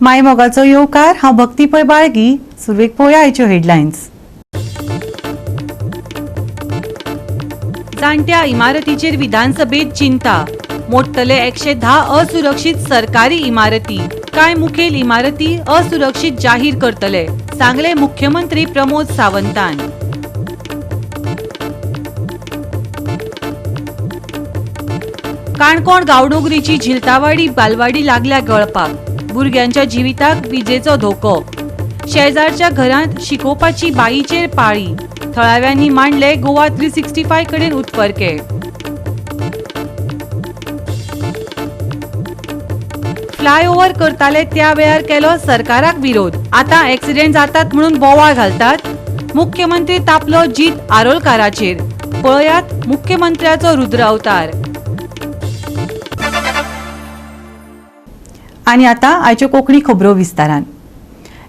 मायमोगाचो येवकार. हांव भक्ती पै बाळगी. सुरवेक पळोवया आयच्यो हेडलायन्स. जाणट्या इमारतीचेर विधानसभेत चिंता. मोडटले 110 असुरक्षित सरकारी इमारती. कांय मुखेल इमारती असुरक्षित जाहीर करतले, सांगले मुख्यमंत्री प्रमोद सावंतान. काणकोण गांवडोंगरीची झिलतावाडी बालवाडी लागल्या गळपाक. भुरग्यांच्या जिविताक विजेचो धोको. शेजारच्या घरांत शिकोवपाची बाईचेर पाळी. थळाव्यांनी मांडले गोवा 365 कडेन उत्फर्के. फ्लायओव्हर करताले त्या वेळार केलो सरकाराक विरोध, आता ऍक्सिडेंट जातात म्हणून बोवाळ घालतात. मुख्यमंत्री तापलो जीत आरोलकाराचेर. पळयात मुख्यमंत्र्याचो रुद्र अवतार. आणि आता आयच्यो कोंकणी खबरो विस्तारान.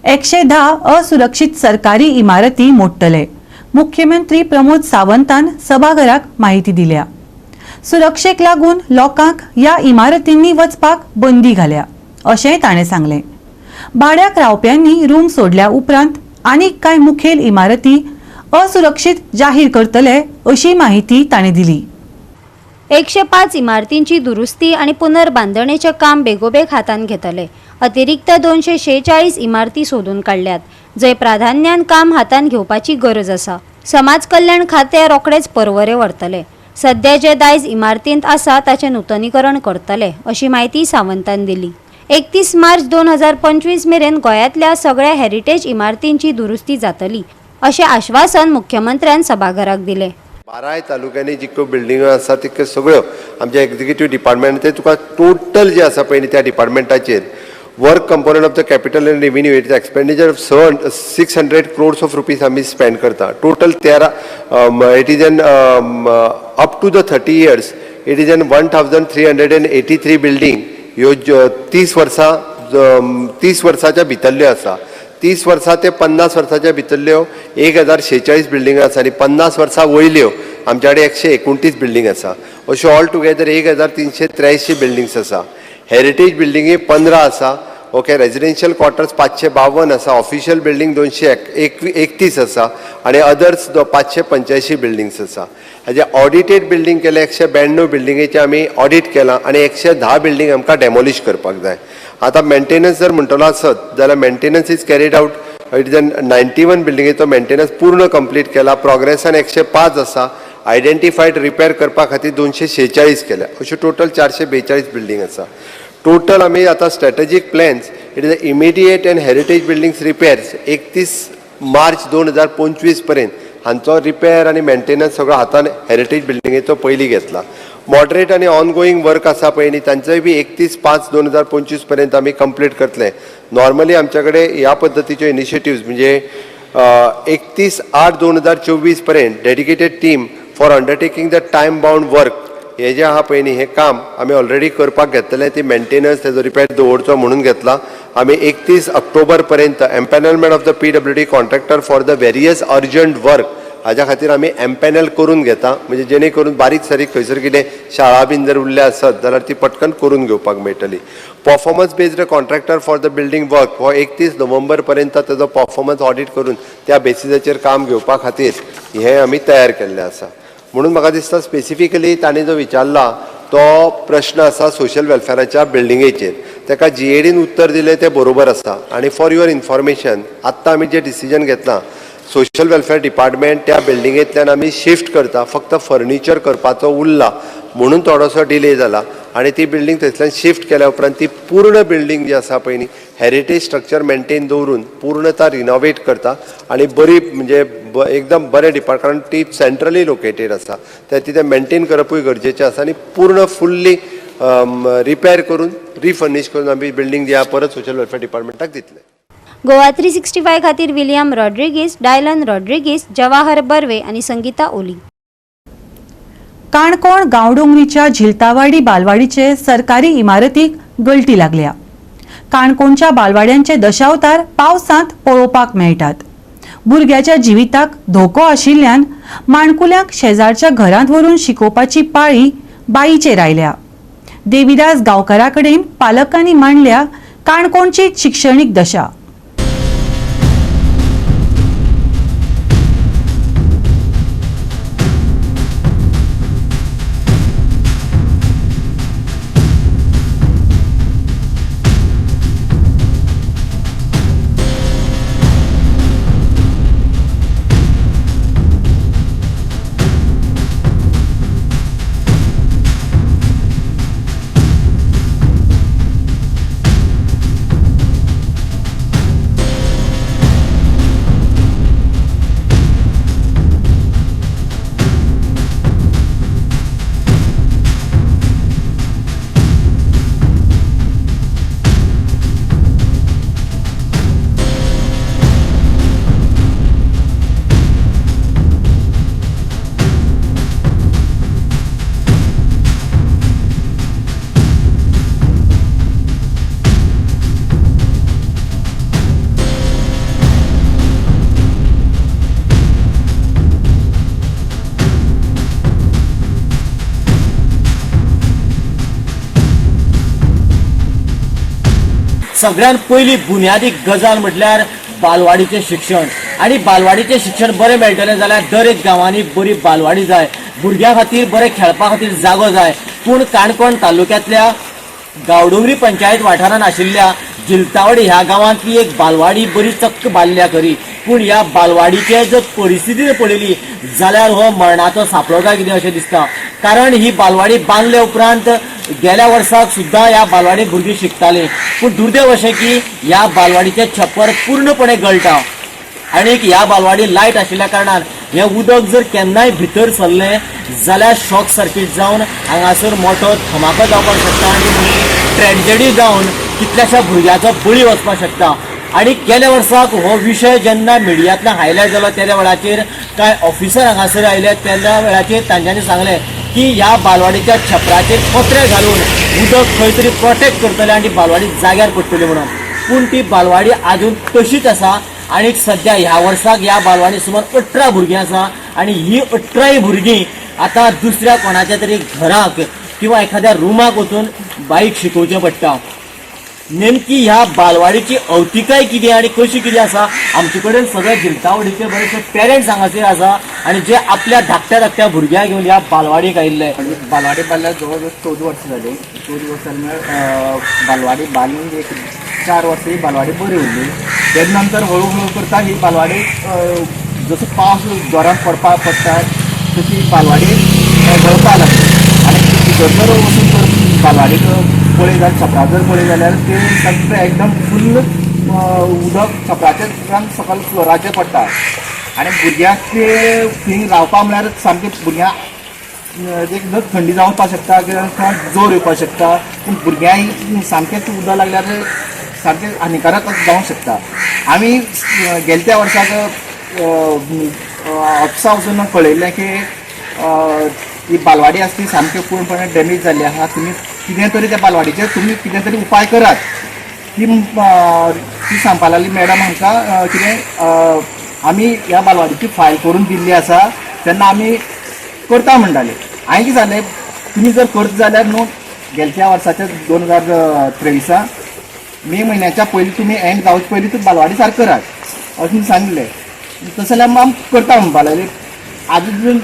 110 असुरक्षित सरकारी इमारती मोडटले. मुख्यमंत्री प्रमोद सावंतान सभाघराक माहिती दिल्या. सुरक्षेक लागून लोकांक ह्या इमारतींनी वचपाक बंदी घाल्या, अशेंय ताणें सांगलें. भाड्याक रावप्यांनी रूम सोडल्या उपरांत आनीक कांय मुखेल इमारती असुरक्षित जाहीर करतले, अशी माहिती ताणें दिली. 105 इमारतींची दुरुस्ती आनी पुनर्बांदणेचें काम बेगोबेग हातांत घेतले. अतिरिक्त 246 इमारती सोदून काडल्यात, जंय प्राधान्यान काम हातांत घेवपाची गरज आसा. समाज कल्याण खातें रोखडेच परवरे व्हरतले. सध्या जे दायज इमारतींत आसा ताचें नुतनीकरण करतले, अशी म्हायती सावंतान दिली. 31 मार्च 2025 मेरेन गोंयांतल्या सगळ्या हेरिटेज इमारतींची दुरुस्ती जातली, अशें आश्वासन मुख्यमंत्र्यान सभाघराक दिलें. बाराय तालुक्यांनी जितक्यो बिल्डिंगो आसा तितक्यो सगळ्यो आमच्या एक्झिक्युटीव डिपार्टमेंट ते तुका टोटल जे आसा पळय न्ही, त्या डिपार्टमेंटाचेर work component of the capital and revenue, it expenditure of 600 crores of rupees आमी स्पेंड करता. Total 13, it is an up to the 30 years, it is an 1383 building. ह्यो 30 वर्सां, 30 वर्साच्या भितरल्यो आसा. 30 वर्सां ते 50 वर्साच्या भितरल्यो 1046 बिल्डिंग आसा आनी 50 वर्सां वयल्यो आमच्या कडेन 129 बिल्डींग आसा. अश्यो ऑल टुगेदर 1383 बिल्डिंग्स आसा. हेरिटेज बिल्डिंगी 15 आसा, ओके. रेजिडेन्शियल क्वॉर्टर्स 552 आसा. ऑफिशियल बिल्डींग 231 आसा आनी अदर्स 585 बिल्डिंग्स आसा. हाजे ऑडिटेड बिल्डींग केले, 192 बिल्डिंगेचे आमी ऑडिट केलां आनी 110 बिल्डींग आमकां डेमोलिश करपाक जाय. आतां मेंटेनन्स जर म्हणटलो आसत जाल्यार maintenance is carried out. It is 91 बिल्डिंगेचो maintenance पूर्ण कंप्लीट केला. प्रोग्रेसान 105 आसा. आयडेंटिफायड रिपेर करपा खातीर 246 केल्या. अश्यो टोटल 442 बिल्डींग आसा. टोटल आमी आतां strategic plans, it is a immediate and heritage buildings repairs, 31 मार्च 2025 पर्यंत हांचो रिपेर आनी मेंटेनन्स सगळो हातान हेरिटेज बिल्डिंगेचो पयलीं घेतला. मॉडरेट आनी ऑनगोईंग वर्क आसा पळय न्ही, तांचोय बी 31/5/2025 पर्यंत आमी कंप्लीट करतले. नॉर्मली आमच्या कडेन ह्या पद्दतीच्यो इनिशिएटिव्ज म्हणजे 31/8/2024 पर्यंत dedicated team for undertaking the time bound work हे जे आहा पळय न्ही, हें काम आमी ऑलरेडी करपाक घेतलें. ती मेंटेनन्स तेजो रिपेर दवरचो म्हणून घेतला आमी. 31 ऑक्टोबर पर्यंत empanelment of the PWD contractor for the various urgent work, हाज्या खातीर आमी एम्पॅनल करून घेता, म्हणजे जेणे करून बारीक सारीक खंयसर कितें शाळा बीन जर उरल्या आसत जाल्यार ती पटकन करून घेवपाक मेळटली. Performance based contractor for the building work हो 31 नोव्हेंबर पर्यंत तेजो परफॉर्मन्स ऑडिट करून त्या बेसिसाचेर काम घेवपा खातीर हें आमी तयार केल्लें आसा. म्हणून म्हाका दिसता, स्पेसिफिकली तांणी जो विचारला तो प्रश्न आसा सोशल वेलफेराच्या बिल्डिंगेचेर, ताका जीएडीन उत्तर दिलें तें बरोबर आसा. आनी फॉर your information, आत्तां आमी जें डिसिजन घेतलां, सोशल वेलफेअर डिपार्टमेंट त्या बिल्डिंगेंतल्यान आमी शिफ्ट करता. फक्त फर्निचर करपाचो उरला म्हणून थोडोसो डिले जाला आनी ती बिल्डींग थंयसल्यान शिफ्ट केल्या उपरांत ती पूर्ण बिल्डींग जी आसा पळय न्ही, हेरिटेज स्ट्रक्चर मेंटेन दवरून पूर्णता रिनोवेट करता आनी बरी म्हणजे एकदम बरें डिपार्ट, कारण ती सेंट्रली लोकेटेड आसा, ते तितें मेंटेन करपूय गरजेचें आसा आनी पूर्ण फुल्ली रिपेर करून, रिफर्निश करून आमी बिल्डींग जी आहा परत सोशल वेलफेअर डिपार्टमेंटाक दितले. गोवा 365 खातीर विलियम रॉड्रिगीस, डायलन रॉड्रिगीस, जवाहर बर्वे आनी संगीता ओली. काणकोण गांवडोंगरीच्या झिलतावाडी बालवाडीचे सरकारी इमारतीक गळटी लागल्या. काणकोणच्या बालवाड्यांचे दशावतार पावसांत पळोवपाक मेळटात. भुरग्याच्या जिविताक धोको आशिल्ल्यान माणकुल्यांक शेजारच्या घरांत व्हरून शिकोवपाची पाळी बाईचेर आयल्या. देविदास गांवकारा कडेन पालकांनी मांडल्या काणकोणची शिक्षणीक दशा. सगळ्यात पयली बुन्यादी गजाल म्हटल्यार बालवाडीचें शिक्षण. आनी बालवाडीचें शिक्षण बरें मेळटलें जाल्यार दर एक गांवांनी बरी बालवाडी जाय, भुरग्यां खातीर बरें खेळपा खातीर जागो जाय. पूण काणकोण तालुक्यांतल्या गांवडोंगरी पंचायत वाठारांत आशिल्ल्या जिलतावडी ह्या गांवांतली एक बालवाडी बरी चक्क बांदल्या खरी, पूण ह्या बालवाडीचे जर परिस्थिती जर पळयली जाल्यार हो मरणाचो सांपळो काय कितें अशें दिसता. कारण ही बालवाडी बांदले उपरांत गेल्या वर्साक सुद्दां ह्या बालवाडीत भुरगीं शिकतालीं, पूण दुर्दैव अशें की ह्या बालवाडीचें छप्पर पूर्णपणे गळटा आनी ह्या बालवाडी लायट आशिल्ल्या कारणान हें उदक जर केन्नाय भितर सरलें जाल्यार शॉक सर्कीट जावन हांगासर मोठो धमाको जावपाक शकता आनी ट्रेजेडी जावन कितल्याश्या भुरग्याचो बळी वचपाक शकता. आनी गेल्या वर्साक हो विशय जेन्ना मिडियांतल्यान हायलायट जालो तेन्ना वेळाचेर कांय ऑफिसर हांगासर आयले तेन्ना वेळाचेर तांच्यांनी सांगलें की ह्या बालवाडीच्या छपराचेर पत्रे घालून उदक खंय तरी प्रोटेक्ट करतले आनी ती बालवाडी जाग्यार पडटली म्हणून. पूण ती बालवाडी आजून तशीच आसा आनी सद्या ह्या वर्साक ह्या बालवाडी सुमार 18 भुरगीं आसा आनी ही 18 भुरगीं आतां दुसऱ्या कोणाच्या तरी घराक किंवा एखाद्या रुमाक वचून बाईक शिकोवचें पडटा. नेमकी ह्या बालवाडीची अवतिकाय कितें आनी कशी कितें आसा, आमचे कडेन सगळे जिलतावडीचे बरेचशे पेरंट्स हांगासर आसा आनी जे आपल्या धाकट्या धाकट्या भुरग्यांक घेवन ह्या बालवाडीक आयिल्ले. बालवाडी बांदल्यार जवळ जवळ 14 वर्सां जाली. 14 वर्सां म्हळ्यार बालवाडी बांदून एक 4 वर्सां ही बालवाडी बरी उरली. तेजे नंतर हळू हळू करता ही बालवाडी जसो पावस जोरान पडपाक पडटा तशी ही बालवाडी गळपाक लागली. आनी भितर जर वचून जर बालवाडीक पळयत जाल्यार छपरा जर पळयत जाल्यार ते सगळें एकदम फुल्ल उदक छपराच्या उपरांत सकयल फ्लोराचेर पडटा आनी भुरग्यांक ते थंय रावपा म्हळ्यार सामकें भुरग्यांक एकदम थंडी जावपाक शकता किंवा जोर येवपाक शकता. पूण भुरग्यांक सामकेंच उदक लागल्यार सामकें हानिकारक जावंक शकता. आमी गेल्या त्या वर्साक ऑफिसा वचून कळयल्लें की ही बालवाडी आसा ती सामकी पूर्णपणे डॅमेज जाल्ली आसा, तुमी कितें तरी त्या बालवाडीचेर तुमी कितें तरी उपाय करात. ती ती सांगपाक लागली मॅडम आमकां कितें आमी ह्या बालवाडीची फायल करून दिल्ली आसा तेन्ना आमी करता म्हणटाले. हांवें कितें जालें, तुमी जर करता जाल्यार न्हू गेल्या वर्साच्या 2023 मे म्हयन्याच्या पयलीं तुमी एंड जावचे पयलीं तुमी बालवाडी सारकी करात अशें सांगलें. तशें जाल्यार आमी करता म्हणपाक लागली. आजून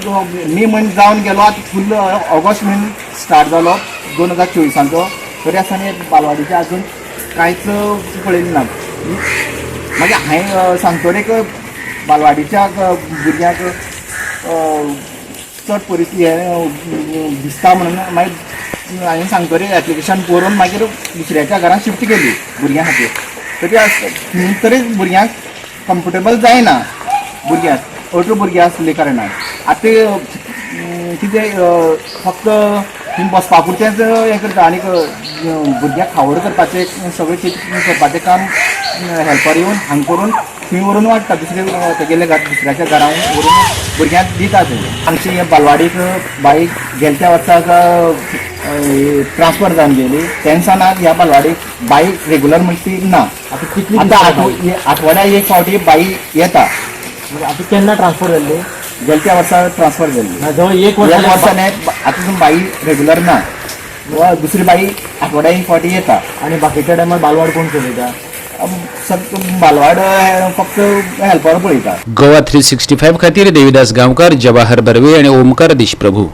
मे म्हयनो जावन गेलो, आतां फुल्ल ऑगस्ट म्हयनो स्टार्ट जालो 2024, तरी आसतना बालवाडीचें आजून कांयच पळयलें ना. मागीर हांवें सांगतले एक बालवाडीच्या भुरग्यांक चड परिस्थिती हें दिसता म्हणून मागीर हांवें सांगतले एप्लिकेशन बरोवन मागीर दुसऱ्याच्या घरान शिफ्ट केली भुरग्यां खातीर. तरी आसतना तरी भुरग्यांक कम्फर्टेबल जायना, भुरग्यांक 18 भुरगीं आसले कारणान आतां कितें फक्त थंय बसपा पुरतेंच हें करता आनीक भुरग्यांक खावड करपाचें सगळें कितें करपाचें काम हेल्पर येवन हांगा करून थंय व्हरून वाडटा, दुसरे तेगेल्या घर दुसऱ्याच्या घरान व्हरून भुरग्यांक दिता. थंय आमची हे बालवाडीक बाई गेल्या त्या वर्साक ट्रान्सफर जावन गेली तेन्ना ह्या बालवाडीक बाई रेगुलर म्हणटा ती ना. आतां आठवड्याक एक फावटी बाई येता. आतां केन्ना ट्रान्सफर जाल्ली? गेल्या त्या वर्सा ट्रान्सफर जाल्ली. जवळ एक एक वर्सा न्हय, आतां बाई रेगुलर ना. वा दुसरी बाई आठवड्या एक फावटी येता. आनी बाकीच्या टायमार बालवाड कोण चलयता? बालवाड फक्त हेल्पर पळयता. गोवा 365 खातीर देविदास गांवकार, जवाहर बर्वे आणि ओमकार देशप्रभू.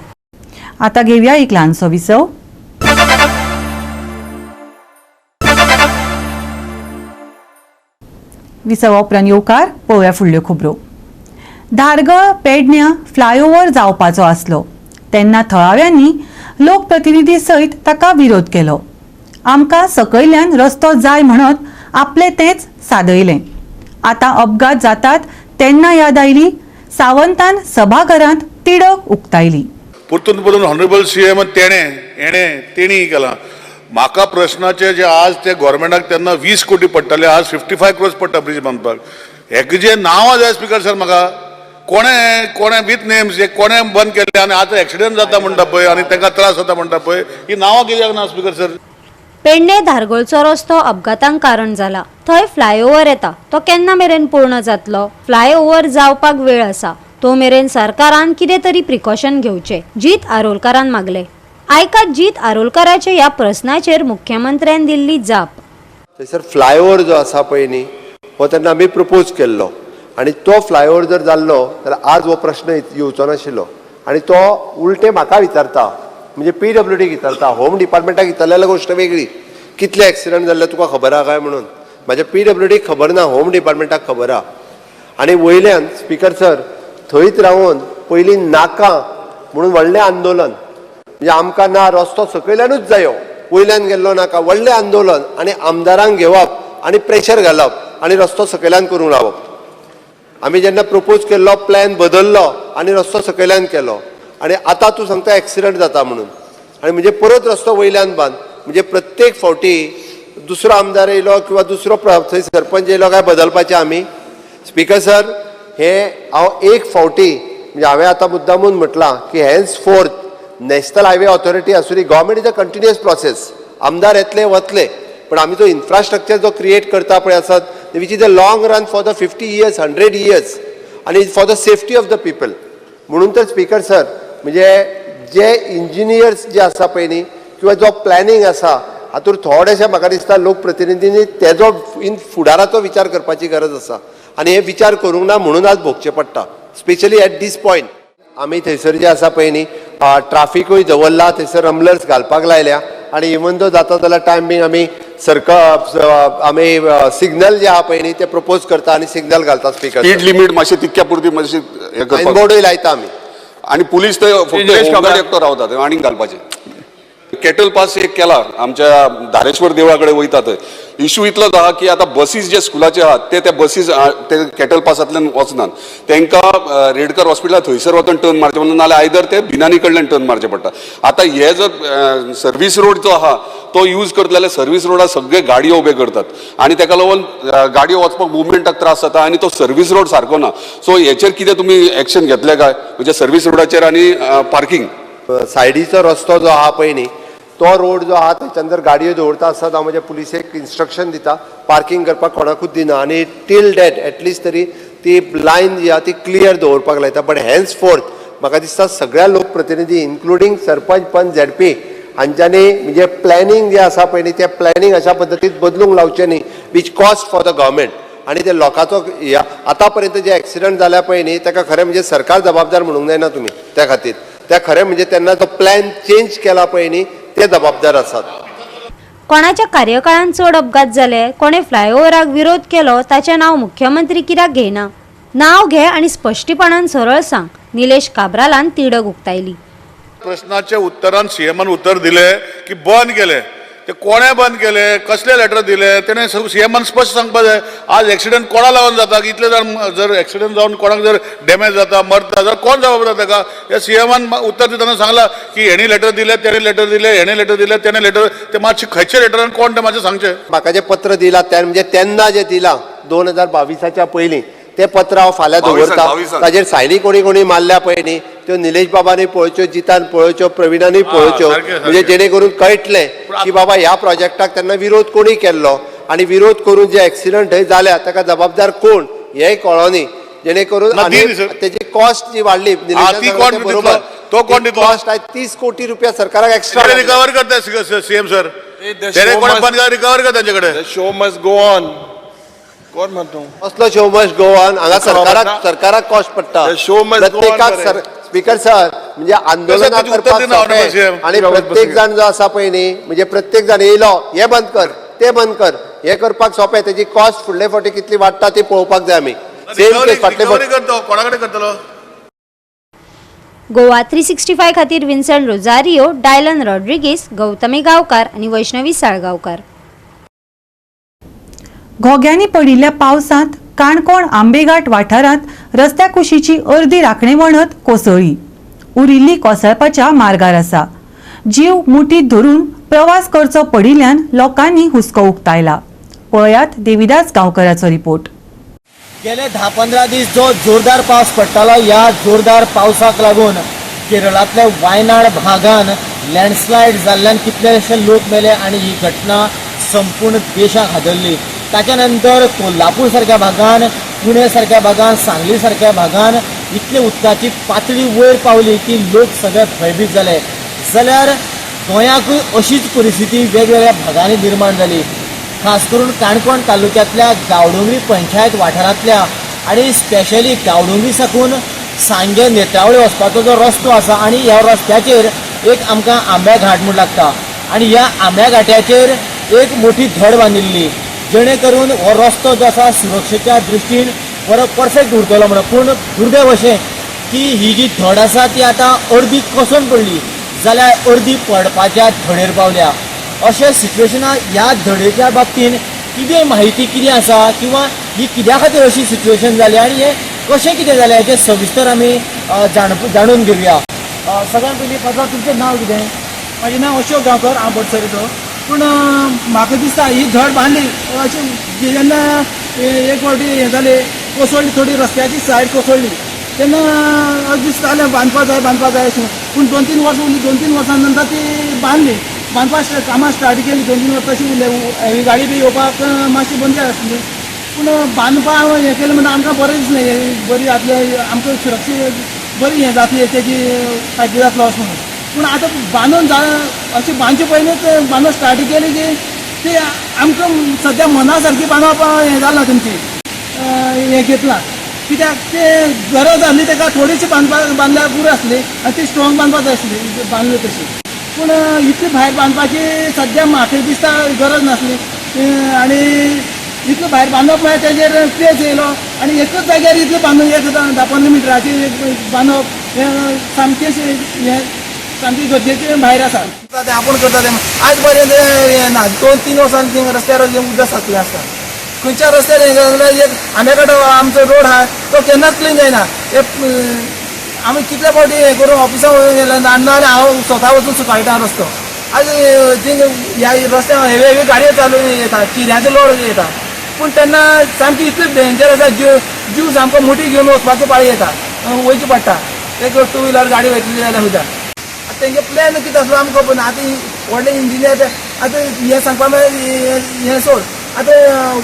आता घेऊया एक ल्हानसो विसव. विसवा उपरांत येवकार. पळोवया फुडल्यो खबरो. धारगळ पेडण्या फ्लायओव्हर जावपाचो आसलो तेन्ना थळाव्यांनी लोकप्रतिनिधी सयत ताका विरोध केलो. आमकां सकयल्यान रस्तो जाय म्हणत आपलें तेंच सादयलें. आतां अपघात जातात तेन्ना याद आयली. सावंतान सभाघरांत तिडक उक्तायली. परतून परतून ऑनरेबल सी एम तेणें हेणें तेणी केलां. म्हाका प्रश्नाचे जे आज ते गोवोरमेंटाक तेन्ना 20 कोटी पडटाले, आज 55 क्रोर्स पडटा ब्रिज बांदपाक. हेका जे नांवां जाय स्पिकर सर म्हाका, कोणें कोणें विथ नेम्स हे कोणें बंद केले आनी आतां एक्सिडंट जाता म्हणटा पळय आनी तांकां त्रास जाता म्हणटा पळय, ही नांवां कित्याक ना स्पिकर सर? पेडणे धारगळचो रस्तो अपघातांक कारण जाला. थंय फ्लायओव्हर येता तो केन्ना मेरेन पूर्ण जातलो? फ्लायओव्हर जावपाक वेळ आसा, तो मेरेन सरकारान कितें तरी प्रिकॉशन घेवचें, जीत आरोलकारान मागले. आयकात जीत आरोलकाराचे ह्या प्रस्नाचेर मुख्यमंत्र्यान दिल्ली जाप. थंयसर फ्लायओवर जो आसा पळय न्ही, हो तेन्ना आमी प्रपोज केल्लो आनी तो फ्लायओवर जर जाल्लो जाल्यार आज हो प्रश्न येवचो नाशिल्लो. आनी तो उलटे म्हाका विचारता, म्हणजे पीडब्ल्यूडीक विचारता, होम डिपार्टमेंटाक विचारले जाल्यार गोश्ट वेगळी, कितले एक्सिडंट जाल्ले तुका खबर आहा काय म्हणून. म्हाज्या पीडब्ल्यूडीक खबर ना, होम डिपार्टमेंटाक खबर आहा. आनी वयल्यान स्पिकर सर थंयच रावन पयलीं नाका म्हणून व्हडलें आंदोलन, म्हणजे आमकां ना रस्तो सकयल्यानूच जायो, वयल्यान गेल्लो नाका, व्हडलें आंदोलन आनी आमदारांक घेवप आनी प्रेशर घालप आनी रस्तो सकयल्यान करूंक लावप. आमी जेन्ना प्रपोज केल्लो प्लॅन बदललो आनी रस्तो सकयल्यान केलो आनी आतां तूं सांगता एक्सिडंट जाता म्हणून, आनी म्हणजे परत रस्तो वयल्यान बांद. म्हणजे प्रत्येक फावटी दुसरो आमदार येयलो किंवा दुसरो थंय सरपंच येयलो काय बदलपाचें आमी? स्पिकर सर, हे हांव एक फावटी म्हणजे हांवें आतां मुद्दामून म्हटलां की henceforth national highway authority आसूं दी, government is a continuous process, आमदार येतले वतले, पण आमी जो इन्फ्रास्ट्रक्चर जो क्रिएट करता पळय आसत, which is a long run for the 50 years, 100 years, आनी for the safety of the people. म्हणून तर स्पिकर सर म्हणजे जे इंजिनियर्स जे आसा पळय न्ही किंवा जो प्लॅनिंग आसा हातूंत थोडेशें म्हाका दिसता लोकप्रतिनिधींनी तेजो इन फुडाराचो विचार करपाची गरज आसा आनी हे विचार करूंक ना म्हणून आज भोगचें पडटा, स्पेशली एट दीस पॉयंट. आमी थंयसर जे आसा पळय न्ही ट्राफिकूय दवरला, थंयसर रमलर्स घालपाक लायल्या आनी इवन दो जाता जाल्यार टायम बींग आमी सर्कल आमी सिग्नल जे आहा पळय न्ही ते प्रपोज करता आनी सिग्नल घालता स्पिकर. स्पीड लिमीट मातशें तितक्या पुरती मातशी हें करपाक. बोर्डूय लायता आमी. आनी पुलीस थंय फक्त होमगार्ड एकटो रावता थंय आनीक घालपाचें. केटल पास एक केला आमच्या धारेश्वर देवळा कडेन वयता थंय. इशू इतलोच आहा की आतां बसीस जे स्कुलाचे आहात ते त्या बसीस ते केटल पासांतल्यान वचनात, तांकां रेडकर हॉस्पिटला थंयसर वचून टर्न मारचें पडटा, नाल्यार आयदर ते बिनानी कडल्यान टर्न मारचें पडटा. आतां हे जर सर्वीस रोड जो आहा तो यूज करतले जाल्यार सर्वीस रोडार सगळे गाडयो उबे करतात आनी ताका लागून गाडयो वचपाक मुवमेंटाक त्रास जाता आनी तो सर्वीस रोड सारको ना. सो हेचेर कितें तुमी एक्शन घेतले काय, म्हणजे सर्वीस रोडाचेर आनी पार्किंग? सायडीचो रस्तो जो आहा पळय न्ही तो रोड जो आहा थंयच्यान जर गाडयो दवरता आसत हांव म्हज्या पुलिसेक इन्स्ट्रक्शन दिता पार्किंग करपाक कोणाकूच दिना आनी टील that at least तरी ती लायन जी आहा ती क्लियर दवरपाक लायता. बट हेन्स फोर्थ म्हाका दिसता सगळ्या लोकप्रतिनिधी इन्क्लुडींग सरपंच पंच झेडपी हांच्यांनी म्हणजे प्लॅनिंग जें आसा पळय न्ही तें प्लॅनिंग अशा पद्दतीन बदलूंक लावचें न्ही which cost for the government. आनी ते लोकांचो आतां पर्यंत जे एक्सिडंट जाल्या पळय न्ही ताका खरें म्हणजे सरकार जबाबदार म्हणूंक जायना तुमी त्या खातीर, त्या खरें म्हणजे तेन्ना जो प्लॅन चेंज केला पळय न्ही ते जबाबदार आसात. कोणाच्या कार्यकाळान चड अपघात जाले, कोणे फ्लायओव्हराक विरोध केलो ताचें नांव मुख्यमंत्री कित्याक घेयना? नांव घे आनी स्पश्टीपणान सरळ सांग, निलेश काब्रालान तिडक उक्तायली. प्रश्नाच्या उत्तरान सीएमान उत्तर दिले की बंद केले, ते कोणें बंद केले, कसले लेटर दिले तेणें सीएमान स्पश्ट सांगपा जाय. आज एक्सिडंट कोणा लागून जाता, इतले जाण जर एक्सिडंट जावन कोणाक जर डॅमेज जाता, मरता जाल्यार कोण जबाबदार ताका? ह्या सीएमान उत्तर दितना सांगलां की हेणी लेटर दिले, तेणें लेटर दिले, हेणें लेटर दिले, तेणें लेटर, ते मातशें खंयचे लेटरान कोण तें मातशें सांगचें. म्हाका जें पत्र दिलां तें म्हणजे तेन्ना जें दिलां 2022च्या पयलीं तें पत्र हांव फाल्यां दवरता, ताजेर सायनी कोणी कोणी मारल्या पळय न्ही त्यो निलेश बाबांनी पळोवच्यो, जितान पळोवच्यो, प्रवीणानी पळोवच्यो, म्हणजे जेणे करून कळटलें की बाबा ह्या प्रोजेक्टाक तेन्ना विरोध कोणी केल्लो आनी विरोध करून जे एक्सिडंट थंय जाल्या ताका जबाबदार कोण हेंय कळोनी. जेणे करून ना, आनी ती सर. तेजी कॉस्ट जी वाडली निलेशान ती सांगलें कोण तें दितलो? बरोबर. तो कोण दितलो? कॉस्ट आहे 30 कोटी रुपया सरकाराक एक्स्ट्रा रिकवर करता सीएम सर. The तेणे show कोण must- बंद रिकवर कर तांचे कडेन. The show must go on. कोण म्हणतो? असलो शो मस्ट गो ऑन हांगा सरकाराक ना. सरकाराक कॉस्ट पडटा. The show must go on प्रत्येकाक मरे. सर, स्पीकर सर, म्हणजे आंदोलनां तशें तुजें करपाक उत्तर दिना सोंपें honorable CM. आनी प्रत्येक जाण जो आसा पळय न्ही, म्हणजे प्रत्येक जाण येयलो हें बंद कर तें बंद कर हें करपाक सोंपें, तेजी कॉस्ट फुडले फावटी कितली वाडटा ती पळोवपाक जाय आमी. सेम केस फाटले रिकवरी फावटी. करतो कोणा कडेन करतलो? गोवा 365 खातीर विन्सन रोजारियो, डायलन रॉड्रिगीस, गौतमी गांवकार आनी वैष्णवी साळगांवकार. घोग्यांनी पडिल्ल्या पावसांत काणकोण आंबेघाट वाठारांत रस्त्या कुशीची अर्दी राखणे वणत कोसळ्ळी. उरिल्ली कोसळपाच्या मार्गार आसा. जीव मुठीत धरून प्रवास करचो पडिल्ल्यान लोकांनी हुस्को उक्तायला. पळयात देविदास गांवकराचो रिपोर्ट. गेले 10-15 दीस जो जोरदार पावस पडटालो, ह्या जोरदार पावसाक लागून केरळांतल्या वायनाड भागान लँडस्लायड जाल्ल्यान कितलेशे लोक मेले आनी ही घटना संपूर्ण देशाक हादरली. ताच्या नंतर कोल्हापूर सारक्या भागान, पुणे सारक्या भागान, सांगली सारक्या भागान इतले उदकाची पातळी वयर पावली की लोक सगळे भयभीत जाले. जाल्यार गोंयाकूय अशीच परिस्थिती वेगवेगळ्या भागांनी निर्माण जाली. खास करून काणकोण तालुक्यांतल्या गांवडोंगरी पंचायत वाठारांतल्या आनी स्पेशली गांवडोंगरी साकून सांगे नेत्रावळी वचपाचो जो रस्तो आसा आनी ह्या रस्त्याचेर एक आमकां आंब्या घाट म्हूण लागता आनी ह्या आंब्या घाट्याचेर एक मोठी धड बांदिल्ली जेणे करून हो रस्तो जो आसा सुरक्षेच्या दृश्टीन बरो परफेक्ट उरतलो म्हणून. पूण दुर्दैव अशें की ही जी धड आसा ती आतां अर्दी कोसळून पडली जाल्यार अर्दी पडपाच्या धडेर पावल्या. अशें सिच्युएशनाक ह्या धडेच्या बाबतीन कितें म्हायती कितें आसा किंवा ही कित्या खातीर अशी सिच्युएशन जाली आनी हें कशें कितें जालें हेचें सविस्तर आमी जाणून घेवया. सगळ्यात पयलीं पात्रांव, तुमचें नांव कितें? म्हाजें नांव अशोक गांवकर, हांव भटसरीचो. पूण म्हाका दिसता ही धड बांदली अशें जेन्ना एक फावटी हें जालें, कोसळ्ळी थोडी रस्त्याची सायड कोसळ्ळी तेन्ना अशें दिसतालें बांदपा जाय बांदपा जाय अशें. पूण 2-3 वर्सां उरलीं, 2-3 वर्सां नंतर ती बांदली, बांदपा कामां स्टार्ट केली. 2-3 वर्सां तशी उरले, हेवी गाडी बी येवपाक मातशी बंदी आसली. पूण बांदपा हें केलें म्हणटा आमकां बरें दिसलें, हें बरी जातलें, आमकां सुरक्षीत बरी हें जातली, तेजी फायदो जातलो अशें म्हणून. पूण आतां बांदून जा अशें बांदचे पयलींच बांदून स्टार्ट केली की ती आमकां सद्या मना सारकी बांदप हें जालां, तेमची हें घेतलां. कित्याक ते गरज आसली ताका थोडीशी बांदपाक बांदल्यार पुरो आसली आनी ती स्ट्रॉंग बांदपाक जाय आसली, बांदली तशी. पूण इतली भायर बांदपाची सद्या म्हाका दिसता गरज नासली. आनी इतलो भायर बांदप म्हळ्यार तेजेर पेज येयलो आनी एकच जाग्यार इतलें बांदून एक 10-15 मिटराचेर एक बांदप हें सामकें हें सामकें गरजेचें भायर आसा. तें आपूण करता तें आज पर्यंत हें ना. 2-3 वर्सांनी रस्त्यार उदक साचलें आसता. खंयच्या रस्त्यार हें जाल्यार एक आंब्याकाठो आमचो रोड आहा तो केन्नाच क्लीन जायना. आमी कितले फावटी हें करून ऑफिसाक गेले ना, नाजाल्यार हांव स्वता वचून सुकायटा रस्तो. आज थिंग ह्या रस्त्यार हेवी हेवी गाडयो चालू येता, चिऱ्यांचो लोड येता. पूण तेन्ना सामकी इतली डेंजर आसा, जीव सामको मुठी घेवन वचपाची पाळी येता, वयचें पडटा. एक टू व्हिलर गाडी वयतली जाल्यार सुद्दां आतां तेंगे प्लॅन कितें आसलो आमकां खबर ना. आतां व्हडले इंजिनियर आतां हें सांगपा म्हळ्यार हें सोड, आतां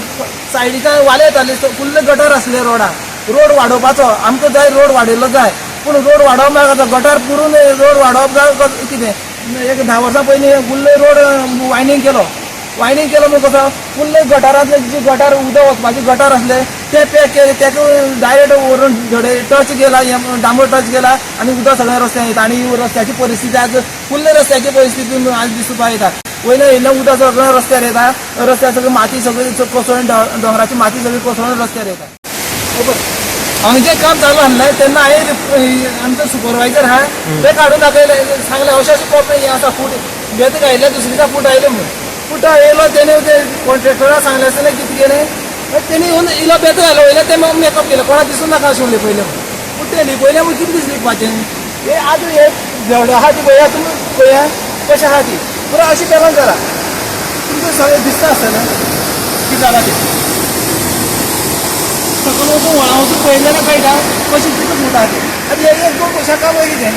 सायडीच्यान वाले येताले, फुल्ल गटर आसले रोडार. रोड वाडोवपाचो आमकां जाय, रोड वाडयलो जाय, पूण रोड वाडोवप म्हळ्यार आतां गटर पुरून रोड वाडोवप जाय कितें. एक 10 वर्सां पयलीं फुल्ल रोड वायनींग केलो, वायनींग केलो म्हूण कसो फुल्ल गटारांतले जी गटार उदक वचपाची गटार आसले ते पॅक केले, तेका डायरेक्ट व्हरून धडे टच केला, डांबर टच केला आनी उदक सगळ्या रस्त्यान येता. आनी रस्त्याची परिस्थिती आज फुल्ल रस्त्याची परिस्थिती आज दिसपाक येता. वयल्यान येयल्लें उदक सगळें रस्त्यार येता, रस्त्यार सगळी माती सगळी कोसळून, दोंगराची माती सगळी कोसळून रस्त्यार येता. हांगा जें काम चालू आसलें तेन्ना हांवें आमचो सुपरवायजर आहा ते काडून दाखयलें, सांगलें अशें अशें प्रॉब्लेम हें आसा, फूट बेत घायले दुसरी फूट आयले म्हणून. फूट येयलो तेणे ते कॉन्ट्रेक्टराक सांगलें आसतलें कितें केलें, तेणी येवन इलो बेत घालो, वयल्यान ते मेकअप केलो, कोणाक दिसूं नाका अशें म्हणलें पयलें. पूण तें लिपयलें म्हूण कितें दिसलें लिपपाचें? हें आज हे धड आहा ती पळया, तुमी पळया कशें आहा ती, पुरो अशी बॅलन्स जाला, तुमकां सगळें दिसता आसतलें कितें जालां तें. सकयल वचून व्हळा वचून पळयलें जाल्यार कळटा कशें कितलें फूट आहा तें. आतां हे 1-2 पयशा काम कितें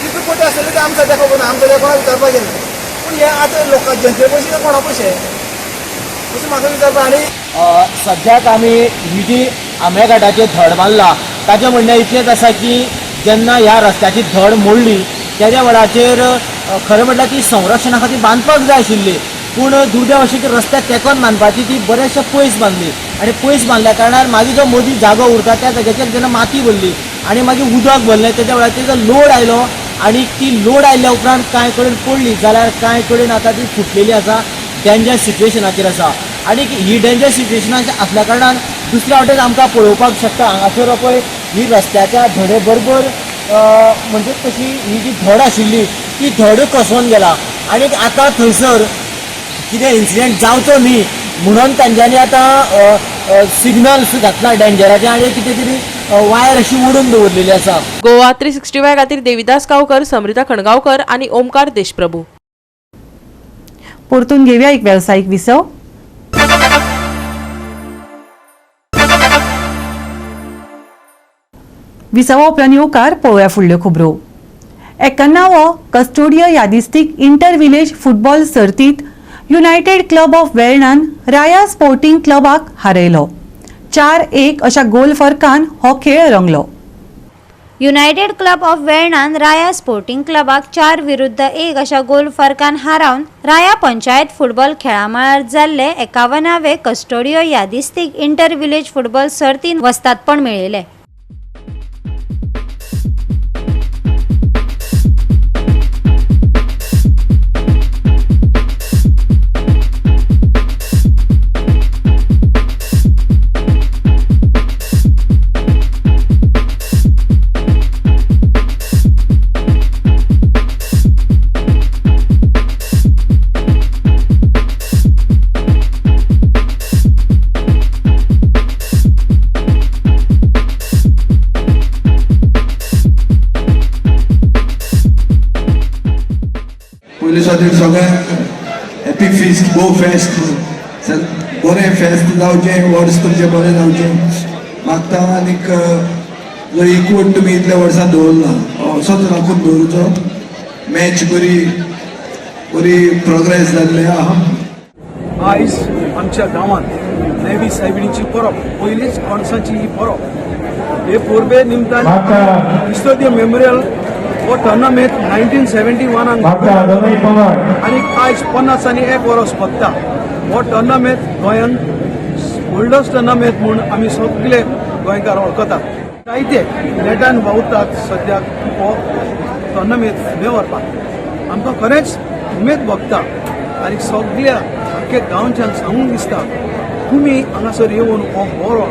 कितले कोटी आसतले तें आमकां सद्या खबर ना, आमकां सद्या कोणाक विचारपाक गेलें. पूण हे आतां लोकां जनते पयशे काय कोणा पयशे अशें म्हाका विचारपा. आनी सद्याक आमी ही जी आंब्याघाटाचेर धड बांदला. ताचें म्हणणें इतलेंच आसा की जेन्ना ह्या रस्त्याची धड मोडली तेज्या वेळाचेर खरें म्हटल्यार ती संरक्षणा खातीर बांदपाक जाय आशिल्ली, पूण दुर्दैव अशें की रस्त्याक तेंकोन बांदपाची ती बरेचशे पयस बांदली आनी पयस बांदल्या कारणान मागीर जो मदीं जागो उरता त्या जाग्याचेर जेन्ना माती भरली आनी मागीर उदक भरलें तेज्या वेळाचेर जो लोड आयलो आनी ती लोड आयल्या उपरांत कांय कडेन पडली जाल्यार कांय कडेन आतां ती फुटलेली आसा, डेंजर सिट्युएशनाचेर आसा. आनी ही डेंजर सिट्युएशनाचेर आसल्या कारणान दुसऱ्या वटेन आमकां पळोवपाक शकता हांगासर पळय ही रस्त्याच्या धडे बरोबर म्हणजे तशी ही जी धड आशिल्ली ती धड कोसळून गेला आनी आतां थंयसर कितें इन्सिडंट जावचो न्ही म्हणून तांच्यांनी आतां सिग्नल्स घातला डेंजराचे आनी कितें तरी वायर अशी ओडून दवरलेली आसा. गोवा 365 खातीर देविदास गांवकर, समृता खणगांवकर आनी ओमकार देशप्रभू. परतून घेवया एक वेवसायीक विसव. विसवा उपरांत येवकार पळोवया फुडल्यो खबरो. 91वो कस्टोडियो यादिस्तीक इंटर विलेज फुटबॉल सर्तींत युनायटेड क्लब ऑफ वेर्णान राया स्पोर्टिंग क्लबाक हारयलो. 4-1 अशा गोल फरकान हो खेळ रंगलो. युनायटेड क्लब ऑफ वेर्णान राया स्पोर्टिंग क्लबाक 4-1 अशा गोल फरकान हारावन राया पंचायत फुटबॉल खेळामळार जाल्ले 51वे कस्टोडियो यादिस्तीक इंटर विलेज फुटबॉल सर्तीन वस्तादपण मेळयलें. पयलीं सगळ्यांक हॅपी फिस्ट, गो फेस्ट, बरें फेस्त जावचें, वर्स तुमचें बरें जावचें मागता. आनीक जो एकवट तुमी इतल्या वर्सां दवरला असोच राखून दवरुचो. मॅच बरी बरी प्रोग्रेस जाल्ले आहा. आयज आमच्या गांवांत नेवी सायबिणीची परब, पयलीच कणसाची ही परब, हे परबे निमतान क्रिस्तोदियो मेमोरियल हो टोर्नामेंट 1971 आनी आयज 51 वर्स पत्ता. हो टोर्नामेंट गोंयान ओल्डस्ट टोर्नामेंट म्हूण आमी सगळे गोंयकार वळखतात. जायते नेटान वावुरतात सद्याक हो टोर्नामेंट फुडें व्हरपाक. आमकां खरेंच उमेद भोगता आनी सगळ्या आख्या गांवच्यान सांगूंक दिसता तुमी हांगासर येवन हो बरो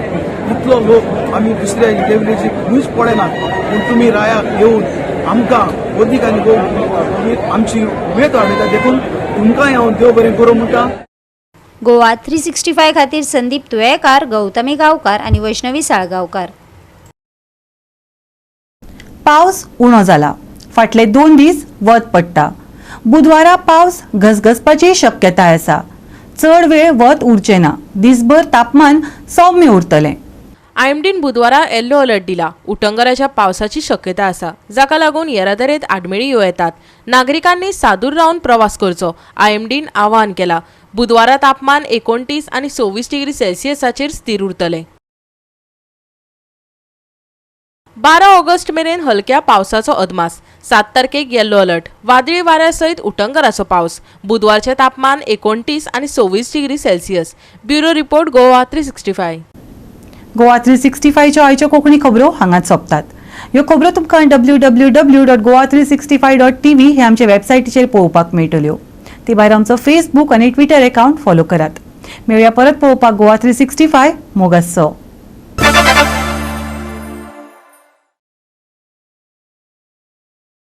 इतलो लोक आमी दुसऱ्या इंटरविलेजीक खंयच पळयनात, पूण तुमी रायाक येवन आमकां अदीक आनी आमची उमेद वाडयता, देखून तुमकांय हांव देव बरें करूं म्हणटा. गोवा 365 खातीर संदीप तुयेकार, गौतमी गांवकार आनी वैष्णवी साळगांवकार. पावस उणो जाला. फाटले 2 दीस वत पडटा. बुधवारा पावस घसघसपाची शक्यताय आसा. चड वेळ वत उरचें ना. दिसभर तापमान सौम्य उरतलें. आयएमडीन बुधवारा येल्लो अलर्ट दिला. उटंगराच्या पावसाची शक्यता आसा, जाका लागून येरादारेंत आडमेळी येवं येतात. नागरिकांनी सादूर रावन प्रवास करचो, आयएमडीन आवाहन केला. बुधवारा तापमान 29 आनी 26 डिग्री सेल्सियसाचेर स्थिर उरतलें. 12 ऑगस्ट मेरेन हलक्या पावसाचो अदमास. 7 तारखेक येल्लो अलर्ट. वादळी वाऱ्या सयत उटंगराचो पावस. बुधवारचें तापमान 29 आनी 26 degree Celsius. Bureau report, Goa 365. Goa 365च्यो आयच्यो कोंकणी खबरो हांगाच सोंपतात. ह्यो खबरो तुमकां www.goa365.tv हे आमचे वेबसायटीचेर पळोवपाक मेळटल्यो. ते भायर आमचो फेसबूक आनी ट्विटर एकावंट फॉलो करात. मेळया परत पळोवपाक गोवा 365. मोगासो.